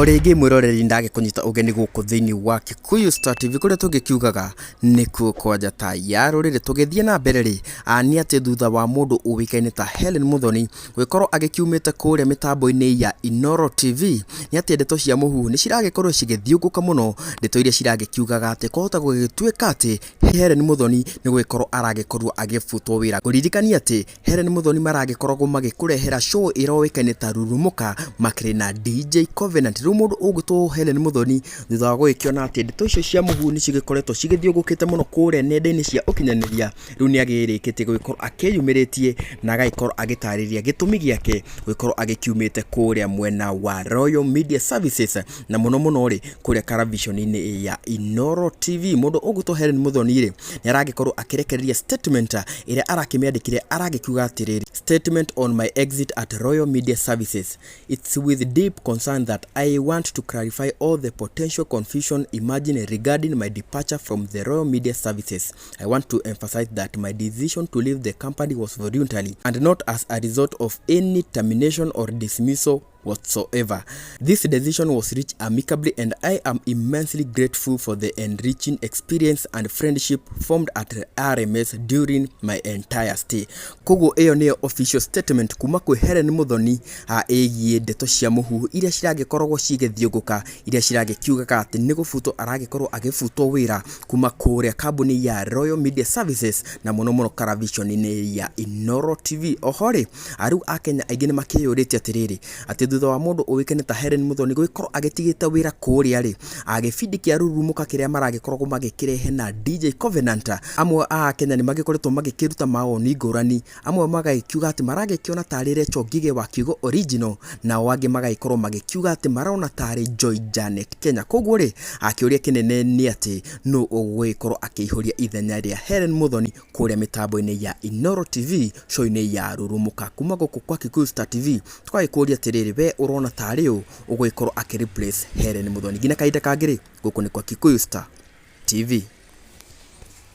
O rĩngĩ mwĩroreri, ndagĩkũnyita ũgeni gũkũ thĩinĩ wa Kikuyu Star TV, kũrĩa tũngĩkiugaga nĩkuo kwa njata ya rũrĩrĩ. Tũgĩthiĩ na mbere rĩ, nĩ atĩ thutha wa mũndũ ũĩkaine ta Helen Muthoni gũgĩkorwo agĩkiumĩte kũrĩa mĩtambo-inĩ ya Inooro TV, nĩ atĩ ndeto cia mũhuhu nĩ ciragĩkorwo cigĩthiũngũka mũno, ndeto iria ciragĩkiugaga atĩ kwahota gũgĩtuĩka atĩ Helen Muthoni nĩ gũgĩkorwo aragĩkorwo agĩbutwo wĩra. Ngũririkania atĩ Helen Muthoni maragĩkoragwo magĩkũrehera show ĩroĩkaine ta Rurumũka makĩrĩ na DJ Covenant. Rĩu mũndũ ũgwĩtwo Helen Muthoni, thutha wa gũgĩkĩona atĩ ndeto icio cia mũhuhu nĩ cigĩkoretwo cigĩthiũngũkĩte mũno kũrĩa nenda-inĩ cia ũkinyanĩria, rĩu nĩ agĩrĩkĩtie gũgĩkorwo akĩyumĩrĩtie na agagĩkorwo agĩtarĩria gĩtũmi gĩake gũgĩkorwo agĩkiumĩte kũrĩa mwena wa Royal Media Services, na mũno mũno rĩ, kũrĩa karaviconi-inĩ ya Inooro TV. Mũndũ ũgwĩtwo Helen Muthoni rĩ, nĩ aragĩkorwo akĩrekereria statement ĩrĩa arakĩmĩandĩkire, aragĩkiuga atĩrĩrĩ: "Statement on my exit at Royal Media Services. It's with deep concern that I want to clarify all the potential confusion emerging regarding my departure from the Royal Media Services. I want to emphasize that my decision to leave the company was voluntary and not as a result of any termination or dismissal whatsoever. This decision was reached amicably, and I am immensely grateful for the enriching experience and friendship formed at RMS during my entire stay." Koguo ĩyo nĩyo official statement kuma kwĩ Helen Muthoni ĩgiĩ ndeto cia mũhuhu iria ciragĩkoragwo cigĩthiũngũka, iria ciragĩkiugaga atĩ nĩ gũbutwo aragĩkorwo agĩbutwo wĩra kuma kũrĩa kambuni ya Royal Media Services, na mũno mũno karaviconi-inĩ ya Inooro TV. Oho rĩ, rĩu akenya aingĩ nĩ makĩyũrĩtie atĩrĩrĩ, atĩ thutha wa mũndũ ũĩkaine ta Helen Muthoni gũgĩkorwo agĩtigĩte wĩra kũrĩa rĩ, gĩbindi kĩa Rurumũka kĩrĩa maragĩkoragwo magĩkĩrehe na DJ Covenant, amwe a akenya nĩ magĩkoretwo magĩkĩruta mawoni ngũrani. Amwe magagĩkiuga atĩ maragĩkĩona tarĩ Rachel Ngige wa Kiugo Original, nao angĩ magagĩkorwo magĩkiuga atĩ marona tarĩ Joy Janet Kenya. Koguo rĩ, kĩũria kĩnene nĩ atĩ nũ ũgũgĩkorwo akĩihũria ithenya rĩa Helen Muthoni kũrĩa mĩtambo-inĩ ya Inooro TV, show-inĩ ya Rurumũka? Kuma gũkũ kwa Kikuyu Star TV tũgagĩkũria atĩrĩrĩ, we ũrona tarĩ ũ ũgũgĩkorwo akĩ replace Helen Muthoni? Nginya kahinda kangĩ rĩ, gũkũ nĩ kwa Kikuyu Star TV.